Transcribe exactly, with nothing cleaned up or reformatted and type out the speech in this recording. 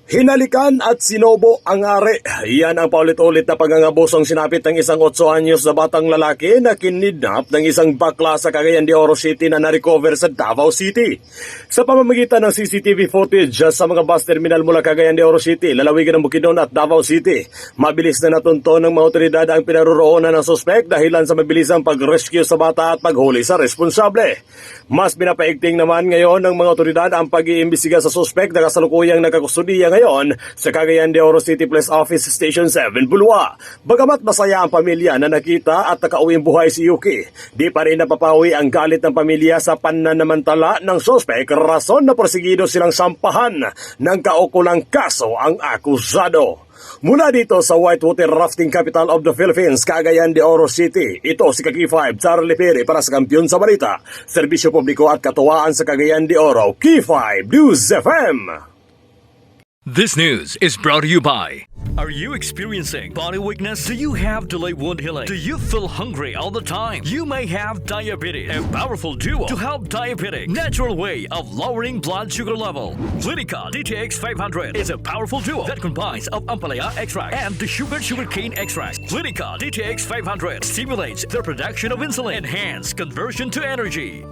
Hinalikan at sinubo ang ari. Iyan ang paulit-ulit na pangangabusong sinapit ng isang otso anyos na batang lalaki na kinidnap ng isang bakla sa Cagayan de Oro City na na-recover sa Davao City. Sa pamamagitan ng C C T V footage sa mga bus terminal mula Cagayan de Oro City, lalawigan ng Bukidnon at Davao City, mabilis na natunto ng mga otoridad ang pinaroroonan ng suspek dahilan sa mabilisang pag-rescue sa bata at paghuli sa responsable. Mas pinapaigting naman ngayon ng mga otoridad ang pag-iimbestiga sa suspek na kasalukuyang nagkakustodiya ngayon sa Cagayan de Oro City Police Office Station seven, Bulua. Bagamat masaya ang pamilya na nakita at nakauwing buhay si Yuki, di pa rin napapawi ang galit ng pamilya sa pananamantala ng suspek, rason na porsigido silang sampahan ng kaukulang kaso ang akusado. Mula dito sa whitewater rafting capital of the Philippines, Cagayan de Oro City, ito si Kaki five Charlie Piri para sa Kampiyon sa Balita, Serbisyo Publiko at Katuwaan sa Cagayan de Oro, Key five News F M. This news is brought to you by. Are you experiencing body weakness? Do you have delayed wound healing? Do you feel hungry all the time? You may have diabetes. A powerful duo to help diabetic natural way of lowering blood sugar level. Clinica D T X five hundred is a powerful duo that combines of ampalaya extract and the sugar sugarcane extract. Clinica D T X five hundred stimulates the production of insulin, enhance conversion to energy.